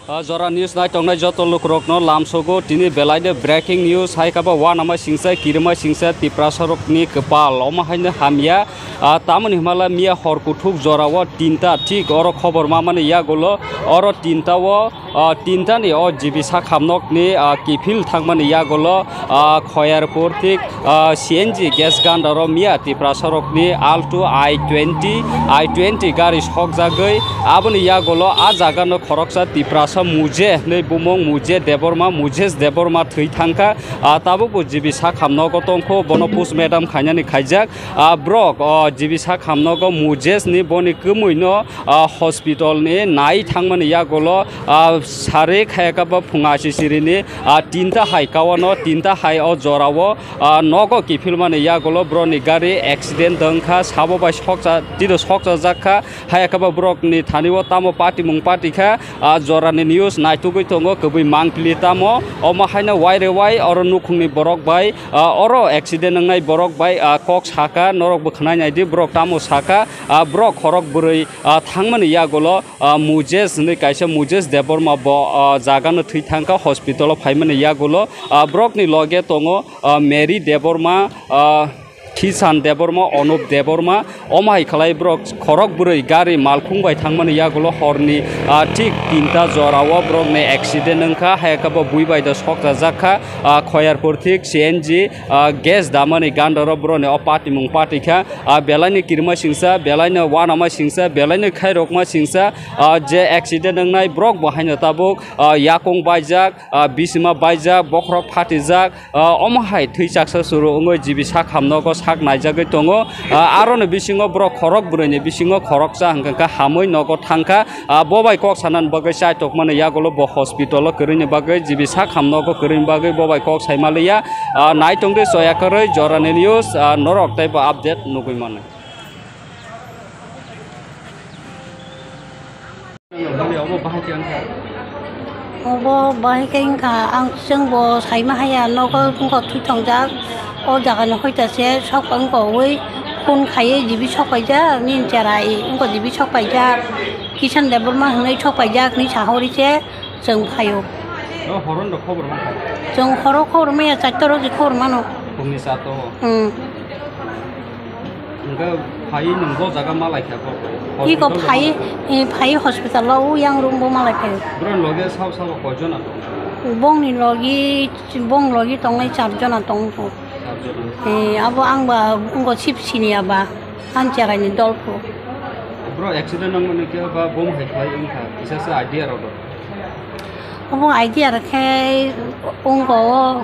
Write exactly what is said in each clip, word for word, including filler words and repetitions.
Ah, Jora News nai tongnai joto lukurokno lamsogo tini belaino breaking news hai kaba wanama singsa kirima singsa Tiprasarokni kwpal omo haino hamya. Ah, tamoni himala miya hor kuthuk jorao tinta thik oro khobor mamani yagulo oro tinta o, ah, tinta ni o G B sak hamnokni, ah, kiphil thangmani yagulo, ah, Khoyarpur thik, ah, C N G gas gandaro miya Tiprasarokni Alto I twenty, I twenty gari sokjagwi aboni yagulo a jagano khoroksa Tiprasa Muje hinwi bumung Muje Debbarma, Mujesh Debbarma thwi thangkha. Ah, tabukbo G B sak hamnogo tongkho, bono postmortem khainani khaijak. Ah, borok o G B sak hamnogo Mujesh ni boni kwmwino, ah, hospital ni nai thangmani yagulo, ah, sari khayaka ba phunga sisirini, ah, tinta hai kawano, tinta hai o jorao, ah, nogo kiphilmani yagulo boroni gari accident wngkha, sabo bai sokcha, tiro sokchajak kha. Hai khe bo borokni thani o tamo patimung patikha, ah, Jorani news naitugwi tongo, kwbwi mangpili tamo. Omo haino waire wai oro nukhungni borok bai, ah, oro accident wngnai borok bai, ah, kok saka, norok bo khwnai naidi, borok tamo saka, ah, borok khorok bwrwi, ah, thangmani yagulo, ah, Mujesh hinwi kaisa Mujesh Debbarma bo, ah, jagano thwi thangkha, hospital o phaimani yagulo, ah, borokni loge tongo, ah, Mary Debbarma, ah, Kisan Debbarma, Anup Debbarma, omo hai khlai borok khorok bwrwi gari malkhung bai thangmani yagulo horni, ah, thik tinta jorao borokni accident wngkha, hai khe bo bui bai do sokchajak kha, ah, Khoyarpur thik C N G, ah, gas damani gandaro borokni o patimung patikha, ah, belaino kirima singsa, belaino wanama singsa, belaino khairokma singsa, ah, je accident wngnai borok bo haino tabuk, ah, yakung baijak, ah, bisima baijak, bokhorok phatijak, Ah, omo hai thwi chaksa churu wngwi G B sak hamnogo sak naijagwi tongo. Ah, aroni bisingo borok khorok bwrwini bisingo khoroksa hwnkha khe hamwi nogo thangkha. Ah, bo bai kok sanani bagwi chaitokmani yagulo bo hospital o kwrwini bagwi G B sak hamnogo kwrwini bagwi bo bai kok saimaliya. Ah, naitongdi choya kwrwi Jorani news, ah, norok teibo update nugwi mano. Obo bahai khe wngkha. Obo bahai khe wngkha, ang chwngbo saima haya, nogo wngkha thwi thongjak, o jagani hoita se sok wngkha ui phone khaiwi G B sok paijak, nini cherai wngkha G B sok paijak, Kisan Debbarma hinwi sok paijak hinwi sahori se chwng phaio. No, horon rok khobor mankha. Chwng horo khobor maya, chaita rok je khobor mano. Phungni sato. Hmm. Hingke phai nwng bo jaga malai kha bo? Iko hospital phai, rok? Eh, phai hospital o, o yang room bo malai phai. Borok loge sabo sabo koi jona tongo? Bongni logi, bong logi tongnai char jona tong pho. Char jona. Eh, abo ang ba, wngko sip sini aba, ang cherai ni dol pho. Bro, accident nang mani khe ba bom hai khlai wngkha, kisa se idea rok do? Obo idea rok khe wngko o.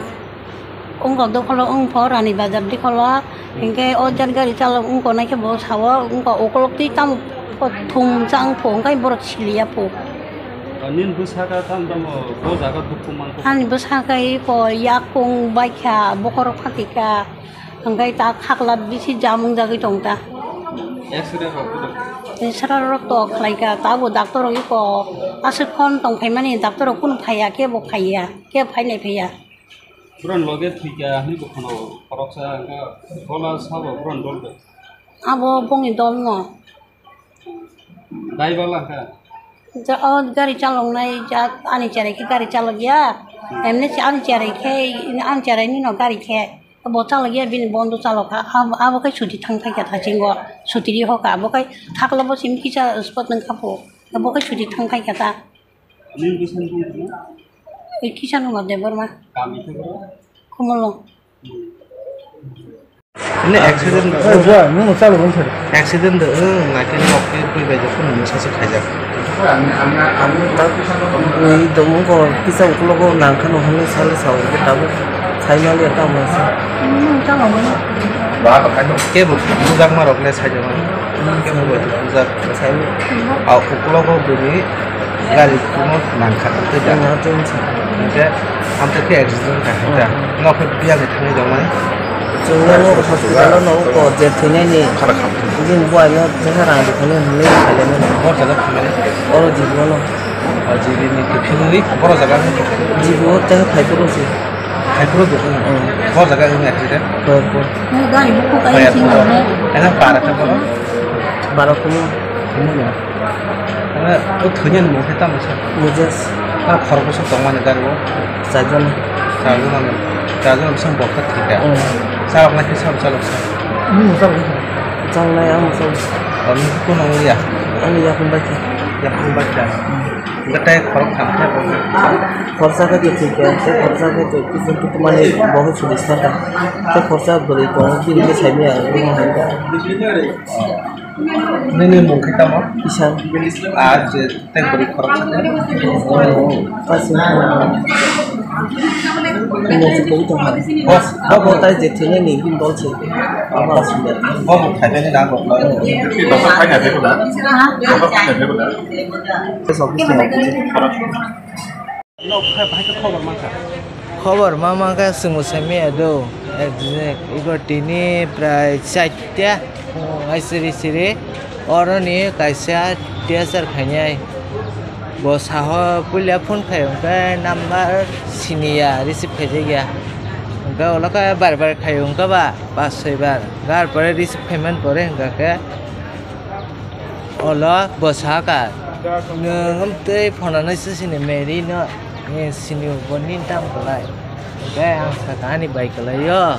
Wngkha dokholo wngpho Rani Bazar dikholo, hinkhe o jar gari chalok wngkha naikhe bo sao, wngkha ukolok twi tamo thum chang pho, hwnkhe borok siliya pho. Nini bwsakhe tamo tamo bo jaga dukhu mankha? Ani bwsakhe iko yakung baikha, bokhorok phatikha, hwnkhe ta khakla bisi jam wngjagwi tongta. X-ray rok? X-ray rok to khlaikha, tabo doctor rok iko aswk phone tongphaimani, doctor rok kunu phaiya, kebo phaiya, kebo phainai phaiya. Borok loge thwikha hinwi bo khwno khoroksa, hwnkhe bola sabo borok dol bai? Abo bongni dol no. Dai bala kha? Ja, o gari chaloknai ja, ani cherai khe gari chalokya. Emni se ani cherai khe, ani cherai nino gari khe. Bo chalokya, bini bondo chalokha. Ab-, abo khe chuti thang phaikha thasingo. Chuti ri hokha. Abo khe thakla bo simi kisa spot nang kha pho. Abo khe chuti thang phaikha ta. Nini bwsani mung tongmo? Ei Kisan Kumar Debbarma. Kami khe boro? Khumulwng. Nini accident. Eh, bua, nung chalo bung sari. Accident de, eh, naikhe nok khe bui bai de, khunu masa se khaijak. Ui, domo ko kisa ukulogo nangkha no hwnwi sale sao, tabuk sai maliya tamo se. Nung chalo bung. Kebo bujakma rok le sai jama. Kebo bai bujakma. Sai. A ukulogo bini gari kuno nangkha tei da. Nangkha tei wngkha. Hingke amtwi khe accident wngkha hingka. Hmm. Nok khe biyang ni thangwi tongmani. Chwng nono hospital o nogo ko je thwinani. Khara kham. Bini buai no teha rang rwphani hwnwi khailai mani. Bor jaga thwinani. Oro jibo no. O jibo ni kiphilwi boro jaga. Jibo teha phai phuru se. Hai phuru dukung. Hmm. Bo jaga wng accident. Bo, bo. Gari bukhuk. Hai, ayang sing phuru. Nang. Ena para khe phuru. Bara kumu. Kumu no. Ena o thwinani mung khe tamo sa? Mujesh. Ah, khoroksa tongmani gari o? Charjon. Charjon ano, charjon bwswk bokha thika. Hmm. Chalok nai khe sabo chalok sa? Hmm, chalok. Chalnai ang chalok. Ani kuno ya? Ani yakung bai khe. Yakung bai khe. Hmm. Gatai khorok thang khe bo. Khorsa khe je thika, se khorsa khe je kisu tu mani bohut sudis thaka. Se khorsa bwrwi tongo, bini khe saimaya, bini hai kha. Nini mung khe tamo? Isan. Ah, je tei bwrwi khoroksa khe? Kaisa mung se bwrwi tongkha. Bo, bo, bo tai je thwinani bini dol se. Bo, bo bo thaibai ni na bo. Bo thaibai ni na bo. Khobor ma mankha chwngbo saimaya do. Exact. Iko tini prai chaita phung hai siri siri oroni kaisa teacher khainai. Bo saho puila phone khai hwnkhe number siniya receive khaijakya. Hwnkhe ulo khe bar bar khai hwnkhe ba pas soi bar. Gar pore receive khaiman pore hwnkha khe Olo bwsaka, nwng amtwi phonanai se sini Mary no, eh, sini bo nini tam kwlai. Hwnkhe ang sakha ani bai kwlaio,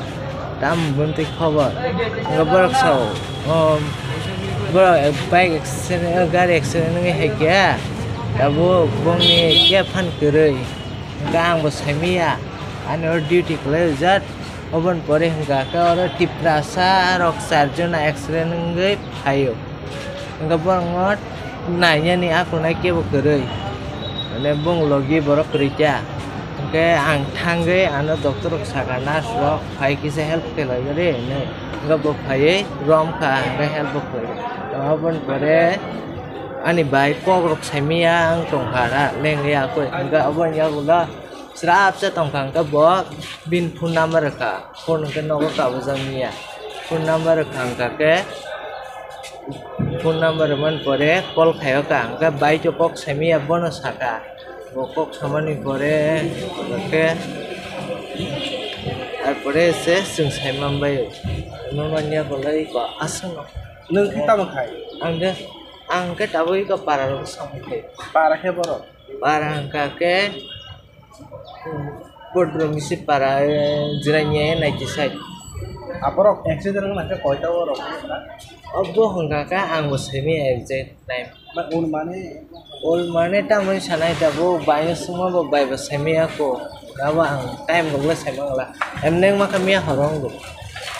tam bwntwi khobor. Hwnkhe borok sao, o, borok bike accident, gari accident wngwi hai khe, tabuk bongni khe phan kwrwi. Hwnkhe ang bo saimanya, ani oro duty kwlai rijak. Oboni pore hwnkha khe oro Tiprasa rok char jona accident wngwi phaio. Hwnkhe borokno nainani akunai kebo kwrwi. Mane bung logi borok kwrwi kha. Hwnkhe ang thangwi ano doctor rok sakha, nurse rok phai kisa help khlai di hinwi. Hwnkhe bo phaiwi romkha, hwnkhe help bo khlai. Oboni pore ani bai kok rok saimanya ang tongkha, lengwi akwi. Hwnkhe oboni yagulo Srap se tongkha hwnkhe bo bini phone number rwkha, phone hwnkhe nogo kabujak manya. Phone number rwkha hwnkha khe, phone number rwmani pore call khaio ka, hwnkhe bai to kok saimanya bono sakha. Bo kok samani pore hwnkhe, tarpore se chwng saimanbaio. Saimanmanya bolai ko aswkno. Nwng khe tamo khai? Ang de, ang khe tabuk iko para rok samung khe. Para khe borok? Para hwnkha khe, Bodro misi para, eh, Jirania naiti side. Aborok accident wngna khe koita borok? Obo hwnkha khe ang bo saimanya exact time. Ba, un mane? Un mane tamoni sanai tabuk bai no swngma bo bai bo saimanya kho. Abo ang time rok le saimangla. Emne wngma khe miya horo wngkha.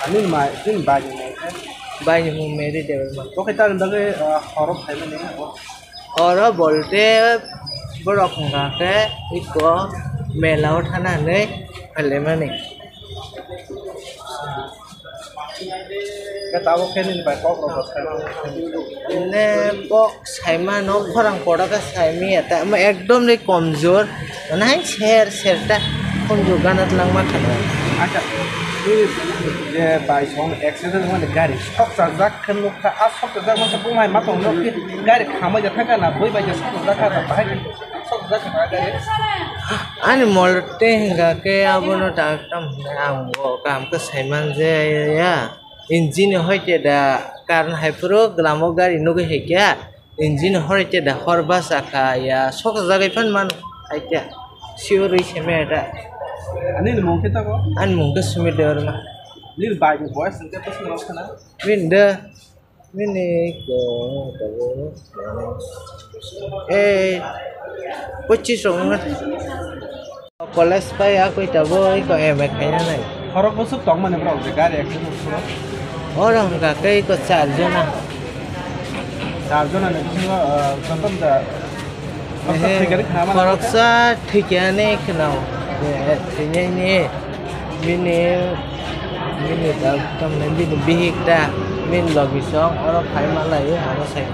Ani mai, ani bai ni mai khe? Bai ni mung Mary Debbarma. Bo khe tamoni bagwi, ah, horo phaimani? Oro bolte borok hwnkha khe iko mela o thana hinwi phailaimani. Khe tabuk khe nini bai kok rok bo saimano. Ene kok saimano, khorang kotor khe saimanya ta, omo ekdom ni komjor, mane hai ser ser ta komjor gana twlangma kha. Acha, nini je bai song accident wngmani gari sok chajak khe nukha, a sok chajak masa bumai ma tong nukhe gari khamai ja thangkha na bui bai ja sok chajak kha bahai sok chajak kha gari. Ani mol tei hwnkha khe abono tak tam hwnwi ang bo kaham khe saiman je ya. Engine hoi te da karon hai phuru glamo gari nugwi hai khe engine hoi te da hor basa kha ya sok chajagwi phan mano hai khe sure rwi seme da. Ani ni mung khe tako? Ani mung khe Sumit Debbarma. Nini bai ni boyes hwnkhe bwswk no khana? Bini da, bini ko, tabuk, eh, pochis rok wngkha. College pai akoi tabuk, iko M A khaina nai. Khorok bwswk tong mani borok je gari accident khorok? Oro hwnkha khe iko char jona. Char jona ni bisingo, ah, joto da Ehe, khoroksa thwikya ni kheno, eh, thwinai ni bini, bini da, tamni bini bihik ta, bini logi song, oro phai malai, oro sai.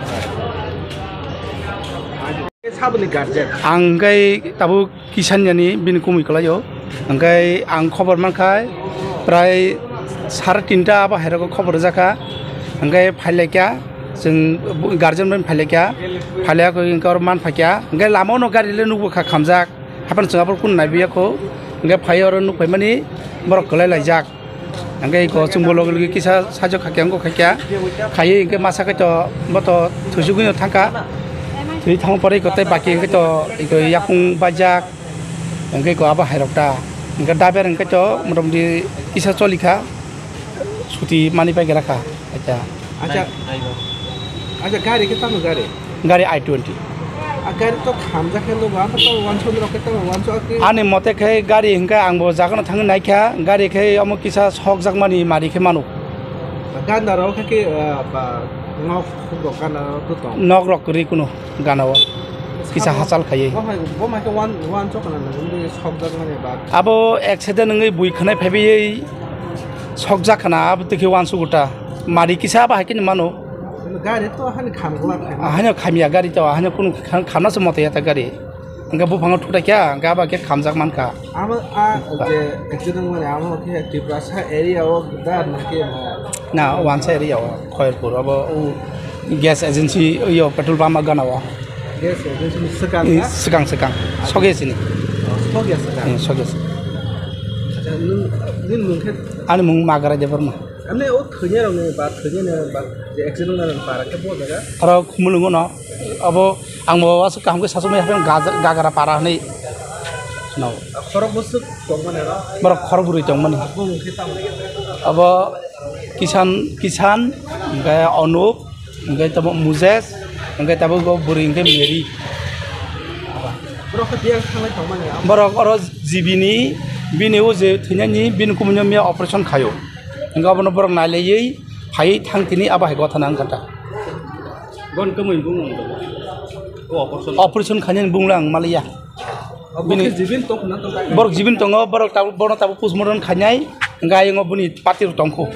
Saboni guardian. Ang kai tabuk kisan yani bini kumui kalaio. Hwnkhe ang khobor mankha, prai sare tinta abo hai rogo khobor rwjakha. Hwnkhe phailaikha, chwng guardian bai phailaikha, phailaikha hwnkhe oro manphaikha. Hwnkhe lama-o no gari le nukbwkha khamjak, haphano chwng abo kunu naibiya kho. Hwnkhe phaiwi oro nukphaimani borok kwlai laijak. Hwnkhe iko chwngbo logi logi kisa sajwk khaikha, wngkha khaikha, khaiwi hwnkhe masa khe to bo to thwichugwino thangkha. Twi thang pore ko tei baki hwnkhe to iko yakung bajak hwnkhe ko abo hairok ta. Hwnkhe daber hwnkhe to motamoti kisa choli kha, suti mani pai gra kha. Acha. Acha. Acha, gari khe tamo gari? Gari I twenty. A gari to khamjak khe nugo, abo to wansuk rok khe tamo wansuk akhe? Ani mote khe gari hwnkhe ang bo jagano thangwi naikha, gari khe omo kisa sokjakmani mari khe mano. Ganda rok khe, ah, ba, nok khuk rok ganda rok to tong. Nok rok kwrwi kunu gana o. Kisa hachal khaiwi. Bo hai, bo mai khe wan, wansuk kana nang, nang sokjak mani ba. Abo accident wngwi bui khwnai phaiwi sokjak khana, abo twi khe wansuk ta. Mari kisa abo hai khe mano. Gari to hani kham gula khai. Ahani khamya gari to, ahani kunu kham, khamna se moto ya ta gari. Hwnkhe buphango thutai kha, hwnkhe abo khe khamjak man kha. Amo a je accident mani amo khe Tiprasa area o da na khe mo? Na, wansa area o, Khoyerpur, abo o gas agency o petrol pump gana o. Gas agency ni swkang na? Swkang, swkang. Soge sini. Oh, soge swkang. Hmm, soge sini. Acha, nung, nini mung khe? Ani mung Magarai Debbarma. Amne o thwinai rok ni ba thwinai ni ba je accident na para khe bo jaga? Aro Khumulwng no. Abo ang bo aswk kaham khe sasuk mai haphang gaja-, gagara para hwnwi. No. Khorok bwswk tongmani aro? Borok khorok bwrwi tongmani. Bung khe tamo? Abo Kisan, Kisan, hwnkhe Anup, hwnkhe tamo Mujes, hwnkhe tamo bo bwrwi hwnkhe Mary. Borok khe biyang thanglai tongmani abo? Borok oro G B ni, bini o je thwinani, bini kumui no miya operation khaio. Hwnkhe abono borok nailaiwi phaiwi thang tini abo hai gotha nang kha ta. Bon kwmwi bung nang. O operation. Operation khainani bung lang maliya. Bini jibin tong khna tong. Borok jibin tongo, borok tabuk, bono tabuk postmortem khainai, hwnkhe ayongo bini party rok tongkho.